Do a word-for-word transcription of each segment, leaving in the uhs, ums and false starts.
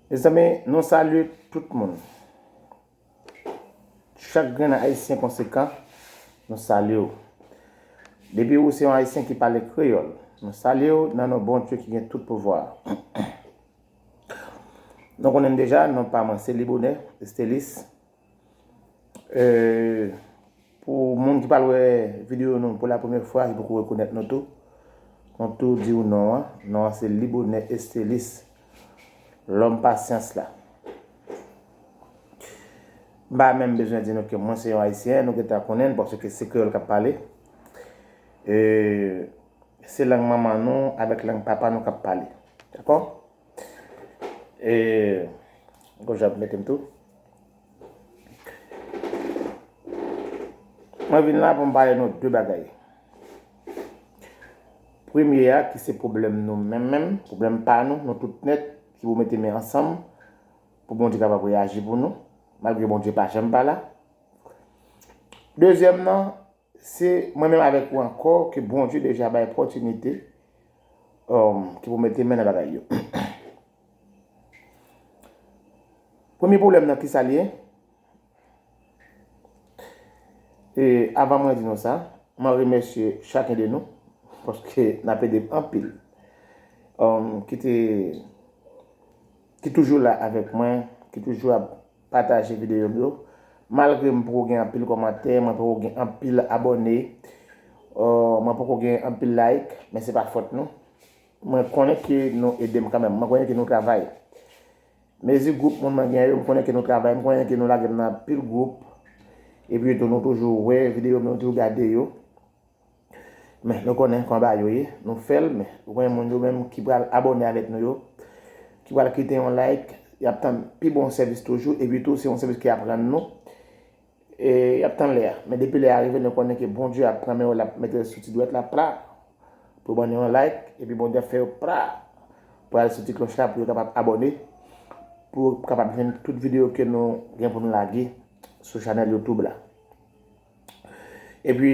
Mezanmi, nou salye tout moun. Chak grenn Ayisyen konsekan, nou salye w. Depi ou se yon Ayisyen ki pale kreyòl, nou salye w nan non Bondye ki gen tout pouvwa. Nou konnen m deja, non pa mwen se Libonè Estelis. E, pou moun ki pral wè videyo nou pou la premyè fwa, ki poko rekonèt nou tou, nou tou di w non an. Non an se Libonè Estelis, lòm pasyans la. M pa menm bezwen di nou ke mwen se yon Ayisyen, nou gentan konnen l, paske se kreyòl k ap pale. E, se lang manman nou avèk lang papa nou k ap pale. Dakò? E, gon jan pou mete m tou. Mwen vin la pou m pale nou de bagay. Premye a, ki se pwoblèm nou menm menm, pwoblèm pa nou, nou tout nèt, ki pou mete men ansanm, pou Bondye kapab reyaji pou nou, malgre Bondye pa janm pa la. Dezyèm nan, se mwen menm avèk ou ankò ke Bondye deja bay opòtinite, um, ki pou mete men nan bagay yo. Premye pwoblèm nan, ki sa l ye? E avan mwen di nou sa, mwen remèsye chaken de nou, paske n ap ede m anpil. Um, ki te, ki toujou la avèk mwen, ki toujou ap pataje videyo m yo. Malgre m poko gen anpil kòmantè, mwen poko gen anpil abòne, uh, mwen poko gen anpil like, men se pa fòt nou. Mwen konnen ke nou ede m kanmenm. Mwen konnen ke nou travay. Mezi gwoup moun mwen gen yo, m konnen ke nou travay, m konnen ke nou lage m nan anpil gwoup. Epi tou nou toujou wè videyo m, nou toujou gade yo. Men nou konnen kòman bagay yo ye, nou fè l, men ou konnen moun yo menm ki pral abòne avèk nou yo, ki pral kite yon like, y ap tann pi bon sèvis toujou, epi tou se yon sèvis ki ap rann nou. E y ap tann lè a. Men depi lè a rive, nou konnen ke Bondye ap pran men w, l ap mete l sou ti dwèt la, pra, pou ban nou yon like, epi Bondye ap fè yo pra, pou al sou ti klòch la, pou yo kapab abòne, pou yo kapab jwenn tout videyo ke nou gen pou nou lage sou chanèl YouTube la. Epi,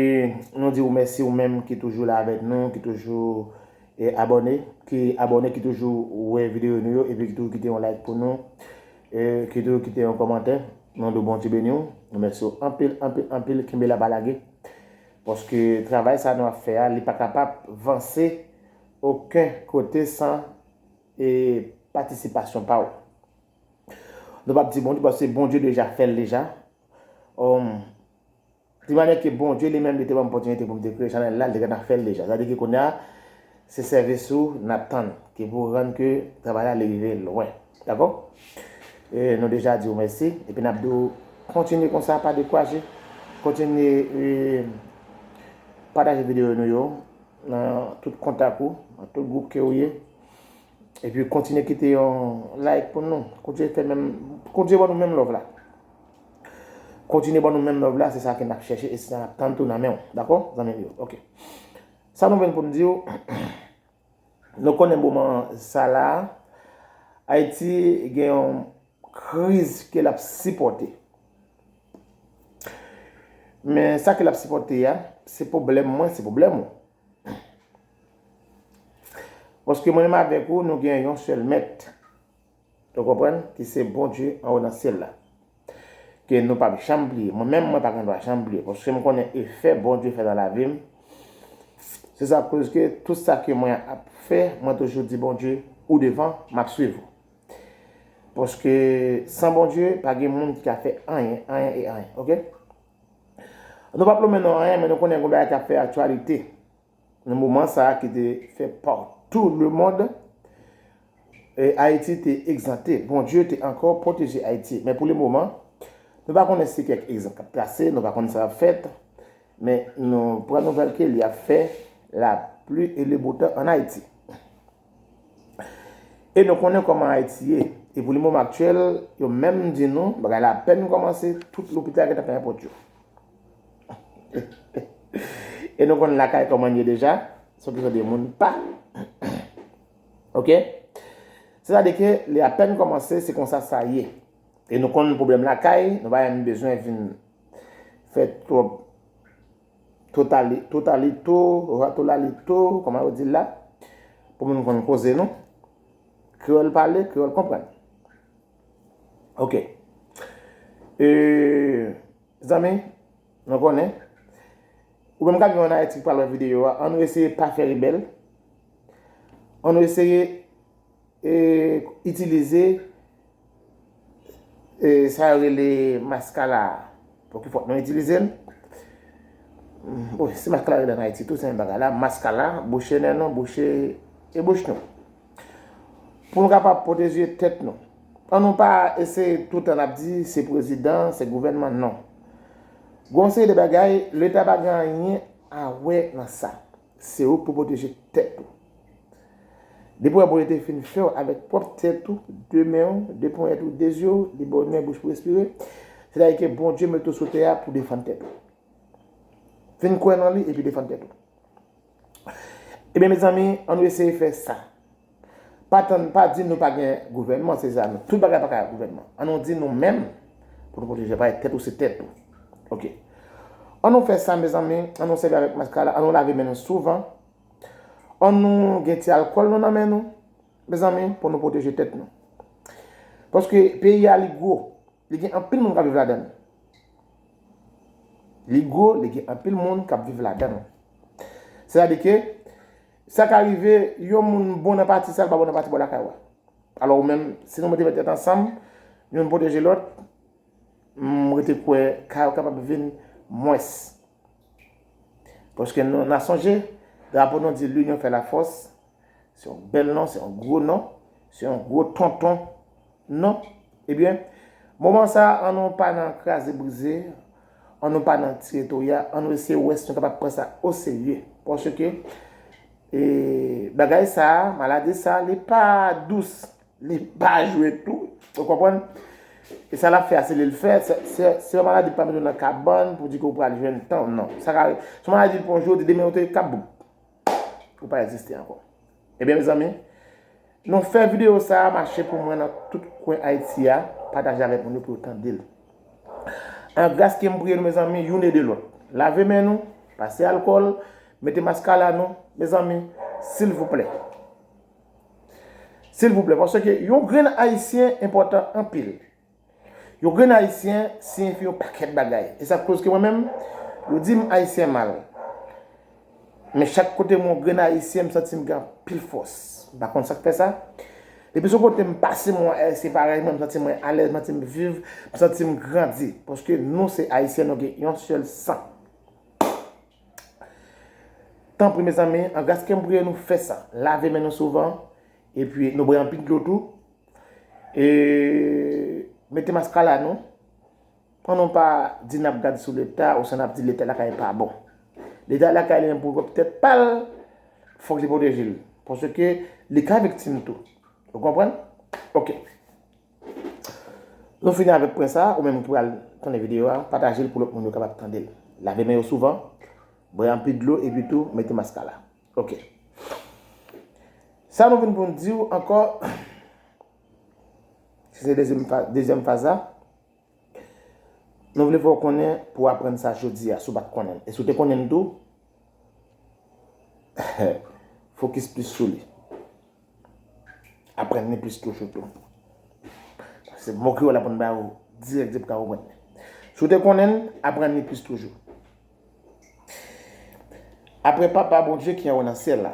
nou di w mèsi ou menm ki toujou la avèk nou, ki toujou, e, abòne, ki abòne, ki toujou wè videyo nou yo, epi ki toujou kite yon like pou nou, e, ki toujou kite yon kòmantè. Nou di w Bondye beni w. Nou mèsi w anpil, anpil, anpil. Kenbe la, pa lage. Paske travay sa nou ap fè a, li pa kapab vanse okenn kote san, e, patisipasyon pa w. Nou p ap di Bondye, paske Bondye deja fè l deja. Um, Di mannyè ke Bondye li menm li te ban m opòtinite pou m te kreye chanèl la, li te gentan fè l deja. Sa vle di ke kounye a, se sèvis ou n ap tann, ki pou rann ke travay la li rive lwen. Dakò? E nou deja di w mèsi, epi n ap di w kontinye konsa, pa dekouraje. Kontinye, e, pataje videyo nou yo nan tout kontak ou, nan tout gwoup ke ou ye. Epi kontinye kite yon like pou nou. Kontinye fè menm, kontinye ban nou menm love la. Kontinye ban nou menm love la, se sa ke n ap chèche e se sa n ap tann tou nan men w. Dakò, zanmi m yo? Oke. Sa nou vin pou n di w, nou konnen moman sa la, Ayiti gen yon kriz ke l ap sipòte. Men sa ke l ap sipòte a, se pwoblèm mwen, se pwoblèm ou. Paske mwen menm avèk ou, nou gen yon sèl mèt. Ou konprann? Ki se Bondye anwo nan syèl la. Ke nou p ap janm bliye. Mwen menm, mwen pa gen dwa janm bliye. Paske m konnen efè Bondye fè nan lavi m. Se sa k koz ke tout sa ke mwen ap fè, mwen toujou di Bondye, ou devan, m ap swiv ou. Paske san Bondye, pa gen moun ki ka fè anyen, anyen e anyen. Oke? Nou p ap lonmen nan anyen, men nou konnen gen bagay k ap fè aktyalite. Nan moman sa a ki te fè pa tout le monde, e, Ayiti te egzante. Bondye te ankò pwoteje Ayiti. Men pou le moman, nou pa konnen si kèk egzanp k ap trase, nou pa konnen sa k ap fèt. Men nou pran nouvèl ke li ap fè la pli e le bo tan ann Ayiti. E nou konnen kòman Ayiti ye. E pou le moman aktyèl, yo menm di nou, bagay la apèn kòmanse, tout lopital gentan fèmen pòt yo. E nou konn lakay kòman l ye deja, se yon kesyon de moun pa. Oke? Sètadi ke li apèn kòmanse, se konsa sa ye. E nou konn pwoblèm lakay, nou pa menm bezwen vin fè twòp totali-, totalito, ratolalito, kòman yo di l la, pou moun konn koze nou. Kreyòl pale, kreyòl konprann. Ok. E, zanmi, nou konnen. Ou menm k ap viv ann Ayiti ki pral wè videyo a, ann nou eseye pa fè rebèl. Ann nou eseye e, itilize e, sa yo rele maskara a. Pou ki fòk nou itilize l? Bon, se maskara yo rele ann Ayiti tou, se menm bagay la. Maskara, bouche nen nou, bouche e bouch nou. Pou nou kapab pwoteje tèt nou. Ann nou pa eseye toutan n ap di se prezidan, se gouvènman, non. Gon seri de bagay, Leta pa gen anyen a wè nan sa. Se ou k pou pwoteje tèt ou. Depi w wè Bondye te fin fè w avèk pwòp tèt ou, de men w, de ponyèt ou, de zye w, de bò nen, bouch pou respire, sètadi ke Bondye mete w sou tè a pou defann tèt ou. Vin kwè nan li epi defann tèt ou. Ebyen, mezanmi, ann nou eseye fè sa. Pa tann, pa di nou pa gen gouvènman, se sa, men tout bagay pa ka gouvènman. Ann nou di nou menm, pou nou pwoteje, paske tèt ou se tèt ou. Ok. Ann nou fè sa, mezanmi, ann nou sèvi avèk maskara, ann nou lave men nou souvan, ann nou gen ti alkòl nou nan men nou, mezanmi, pou nou pwoteje tèt nou. Paske peyi a, li gwo. Li gen anpil moun k ap viv ladan l. Li gwo, li gen anpil moun k ap viv ladan l. Sètadi ke, sa ka rive, yon moun bon nan pati sa, l pa bon nan pati bò lakay ou a. Alò, ou menm, si nou mete tèt ansanm, youn pwoteje lòt, m rete kwè ka yo kapab vin mwens. Paske nou, n a sonje, drapo nou di, l'union fait la force. Se yon bèl non, se yon gwo non, se yon gwo tonton non. Ebyen, moman sa a, ann nou pa nan kraze brize, ann nou pa nan tire toya, ann nou eseye wè si nou kapab pran sa oserye. Paske, e, bagay sa a, maladi sa a, li pa dous. Li pa jwe tou. Ou konprann? E sa l ap fè a, se li l fè. Se, se, se yon maladi k pa mete w nan kabann pou di ke w pral jwenn tan w, non. Sa ka, se yon maladi pou yon jou, demen ou te kab boum. Ou pa egziste ankò. Ebyen, mezanmi, nou fè videyo sa a mache pou mwen nan tout kwen Ayiti a, pataje avèk moun yo pou yo tande l. An gras ke m priye nou, mezanmi, youn ede lòt. Lave men nou, pase alkòl, mete maskara nou, mezanmi, silvouplè. Silvouplè, paske yon grenn Ayisyen enpòtan anpil. Yon grenn Ayisyen siyifi yon pakèt bagay. E sa k koz ke mwen menm, yo di m Ayisyen mal. Men chak kote m wè yon grenn Ayisyen, m santi m gen anpil fòs. M pa konn sa k fè sa. Depi se yon kote m pase, m wè yon Ayisyen parèy mwen, m santi mwen alèz, m santi m viv, m santi m grandi. Paske nou se Ayisyen, nou gen yon sèl san. Tanpri, mezanmi, an gras ke m priye nou fè sa. Lave men nou souvan, epi nou bwè anpil dlo tou. E mete maskara nou. Ann nou pa di n ap gad sou Leta, oswa n ap di Leta lakay pa bon. Leta lakay li menm pou pwòp tèt pa l, fòk li pwoteje l. Paske li ka viktim tou. Ou konprann? Ok. Nou fini avèk pwen sa a, ou menm ki pral tande videyo a, pataje l pou lòt moun yo kapab tande l. Lave men yo souvan, bwè anpil dlo, epi tou, mete maskara. Ok. Sa nou vin pou n di w ankò, se se dezyèm fa-, dezyèm faz la. Nou vle fè w konnen pou w aprann sa jodi a, si w pa t konnen l. E si w te konnen l tou, fokis plis sou li. Aprann li plis toujou tou. Se mo kreyòl la pou n ba ou dirèk, dirèk pou ka konprann li. Si w te konnen l, aprann li plis toujou. Apre Papa Bondye ki anwo nan syèl la,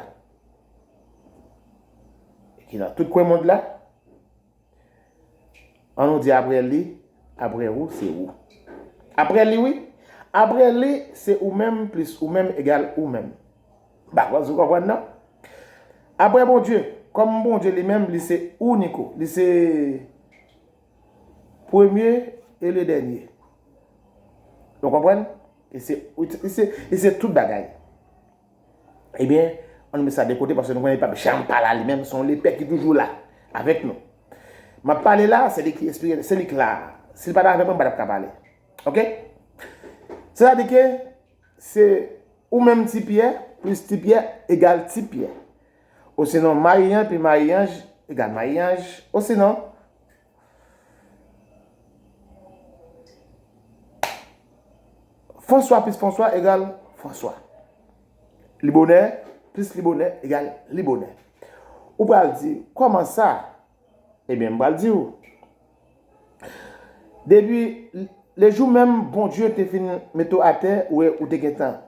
ki nan tout kwen mond la, ann nou di apre li, apre ou, se ou. Apre li, wi. Apre li, se ou menm plis ou menm egal ou menm. M pa kwè si w konprann, non. Apre Bondye, kòm Bondye li menm, li se iniko, li se premye e le dènye. Nou konprann? E se, e se, e se tout bagay. Ebyen, ann met sa de kote, paske nou konnen li p ap janm pa la li menm, se yon lepè ki toujou la avèk nou. M ap pale la, se li ki espirye, se li k la. Si l pa t avèk mwen, m pa t ap ka pale. Ok? Sètadi ke se ou menm Ti Pyè plis Ti Pyè egal Ti Pyè. Osinon, Mayi Anj plis Mayi Anj egal Mayi Anj. Osinon, Fwanswa plis Fwanswa egal Fwanswa. Libonè plis Libonè egal Libonè. Ou pral di, kòman sa? Ebyen, m pral di w. Depi lejou menm Bondye te fin mete w atè, ou, ou te gentan,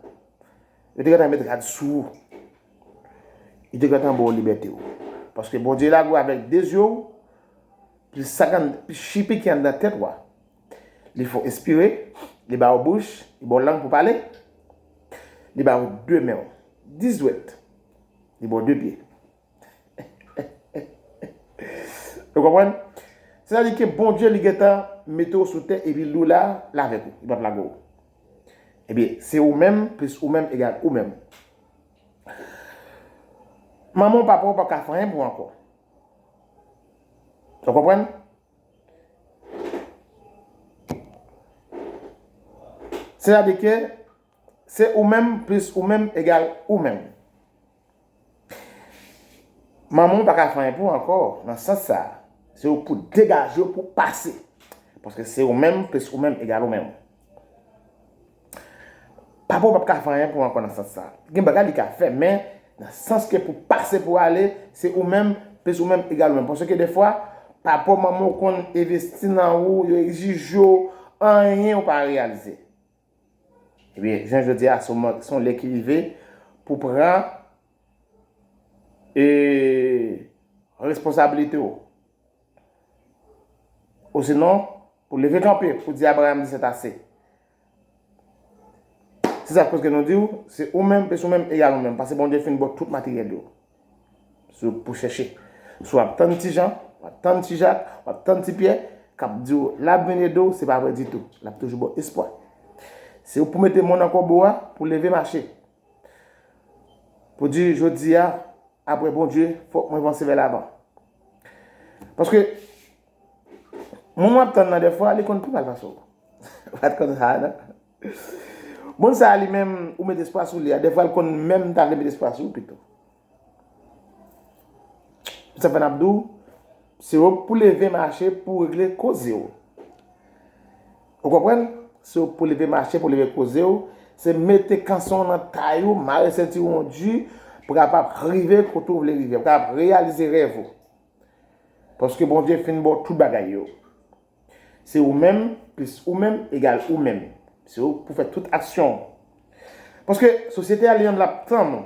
yo te gentan met rad sou ou. Li te gentan ba w libète w. Paske Bondye lage w avèk de zye w, plis sa k an, plis chipi ki anndan tèt ou a. Li fè w espire, li ba w bouch, li ba w lang pou pale, li ba w de men w, dis dwèt, li ba w de pye. Ou konprann? Sètadi ke Bondye li gentan mete w sou tè epi li la, l avèk ou, li p ap lage w. Ebyen, se ou menm plis ou menm egal ou menm. Manman w, papa w p ap ka fè anyen pou ou ankò. Ou konprann? Sètadi ke se ou menm plis ou menm egal ou menm. Manman w pa ka fè anyen pou ou ankò nan sans sa a. Se ou pou degaje w pou pase. Paske se ou menm plis ou menm egal ou menm. Papa w p ap ka fè anyen pou ou ankò nan sans sa a. Gen bagay li ka fè, men nan sans ke pou pase pou ale, se ou menm plis ou menm egal ou menm. Paske defwa, papa w, manman w konn envesti nan ou, yo egzije w, anyen ou pa reyalize. Ebyen, jan jodi a, se yon, se yon lè ki rive pou pran e, responsablite w. Osinon, pou leve kanpe, pou di Abraham di c'est assez. Se sa k koz ke nou di w, se ou menm, plis ou menm egal ou menm, paske Bondye fin ba w tout materyèl yo. Si w pou chèche. Si w ap tann Ti Jan, w ap tann Ti Jak, w ap tann Ti Pyè, k ap di w l ap vin ede w, se pa vre ditou. L ap toujou ba w espwa. Se ou pou mete men w nan kòbo a, pou leve mache. Pou di, jodi a, apre Bondye, fòk mwen vanse vè lavan. Paske, moun w ap tann nan, defwa, li konn pi mal pase w. Ou pa t konn sa, non? Moun sa a, li menm, ou met espwa sou li a, defwa, li konn menm ta vle met espwa sou ou pito. Sa fè n ap di w, se ou pou leve mache pou regle koze w. Ou konprann? Se ou pou leve mache, pou leve koze w, se mete kanson w nan tay ou, mare sentiwon w di, pou kapab rive kote w vle rive, pou kapab reyalize rèv ou. Paske Bondye fin ba w tout bagay yo. Se ou menm, plis ou menm, egal ou menm. Se ou pou fè tout aksyon w. Paske sosyete a li menm l ap tann ou.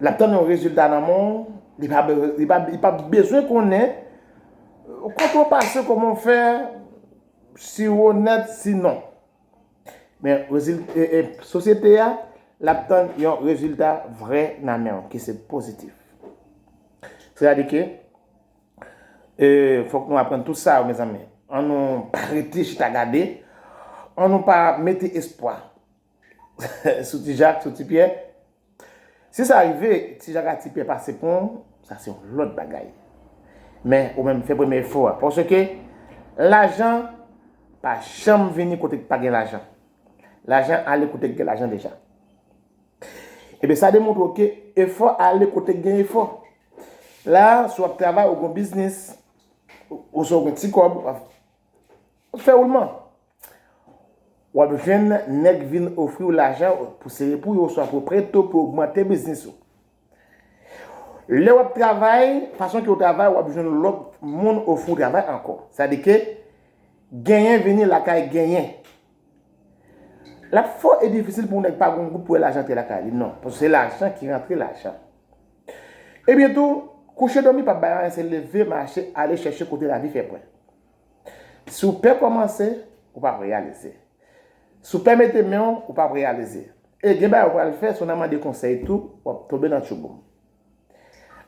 L ap tann yon rezilta nan men w, li pa, li pa, li pa bezwen konnen kote w pase, kòman w fè, si w onèt, si non. Men rezil-, e, e, sosyete a, l ap tann yon rezilta vrè nan men w, ki se pozitif. Sètadi ke, e, fòk nou aprann tout sa yo, mezanmi. Ann nou pa rete chita gade, ann nou pa mete espwa sou Ti Jak, sou Ti Pyè. Si sa rive, Ti Jak ak Ti Pyè pase pon, sa se yon lòt bagay. Men, ou menm fè premye efò a. Paske lajan pa janm vini kote k pa gen lajan. Lajan ale kote k gen lajan deja. Ebyen, sa demontre w ke efò ale kote k gen efò. La, si w ap travay, ou gen biznis, ou, ou si w gen ti kòb, w ap fè woulman. W ap jwenn nèg vin ofri w lajan pou sere pou yo, oswa pou prete w, pou ogmante biznis ou. Lè w ap travay, fason ke w travay, w ap jwenn lòt moun ofri w travay ankò. Sa di ke genyen vini lakay genyen. L ap fò e difisil pou yon nèg pa gen yon goud pou wè lajan antre lakay li, non. Paske se lajan ki rantre lajan. Ebyen tou, kouche dòmi p ap bay anyen, se leve, mache, ale chèche kote lavi fè pwen. Si w pè kòmanse, ou p ap reyalize. Si w pè mete men w, ou p ap reyalize. E gen bagay ou pral fè, si w nan mande konsèy tou, w ap tonbe nan tchouboum.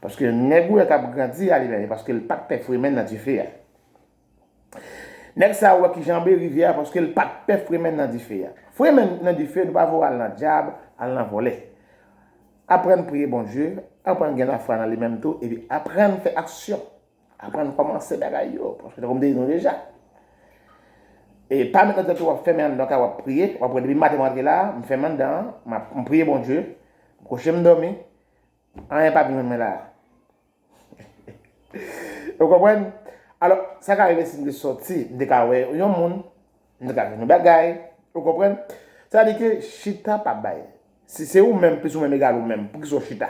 Paske nèg ou wè k ap grandi a li menm, e paske l pa t pè fremen nan dife a. Nèg sa a ou wè ki janbe rivyè a, paske l pa t pè fremen nan dife a. Fremen nan dife, nou pa voye w al nan dyab, al nan vòlè. Aprann priye Bondye, aprann gen lafwa nan li menm tou, epi aprann fè aksyon. Aprann kòmanse bagay yo, paske tankou m te di nou deja. E pa met nan tèt ou w ap fèmen anndan kay w ap priye, w ap wè depi maten m rantre la, m fèmen anndan an, m ap, m priye Bondye, m kouche m dòmi, anyen p ap vin jwenn mwen la. Ou konprann? Alò, sa ka rive si m te sòti, m te ka wè yon moun, m te ka jwenn yon bagay, ou konprann? Sa vle di ke chita p ap bay. Si se ou menm plis ou menm egal ou menm, poukisa w chita?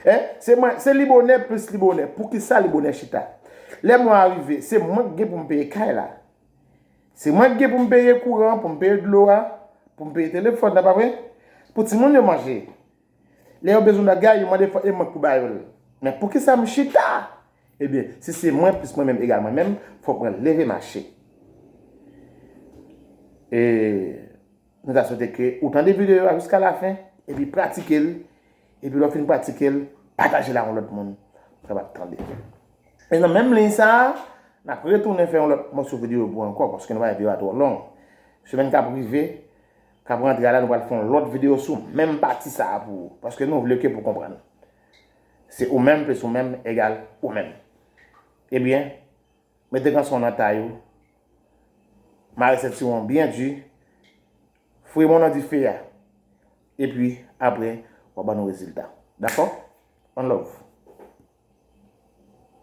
Hein? Se mwen, se li bonè plis li bonè. Poukisa li bonè chita? Lè mwa a rive, se mwen ki gen pou m peye kay la. Se mwen ki gen pou m peye kouran, pou m peye dlo a, pou m peye telefòn nan, pa vre? Pou timoun yo manje. Lè yo bezwen bagay, yo mande fòk e mwen k pou ba yo l. Men poukisa m chita? Ebyen, si se mwen plis mwen menm egal mwen menm, fòk mwen leve mache. E nou ta swete ke ou tande videyo a jiska lafen, epi pratike l, epi lè w fin pratike l, pataje l ak yon lòt moun pou kapab tande. E nan menm liy sa a, n ap retounen fè yon lòt mòso videyo pou ou ankò, paske nou pa vle videyo a twò long. Semèn k ap rive, k ap rantre a la, nou pral fè yon lòt videyo sou menm pati sa a pou ou, paske nou vle ke pou konprann. Se ou menm plis ou menm egal ou menm. Ebyen, mete kanson nan tay ou, mare sentiwon byen di, fri bon nan dife a. Epi, apre, w ap ban nou rezilta. Dakò? One love.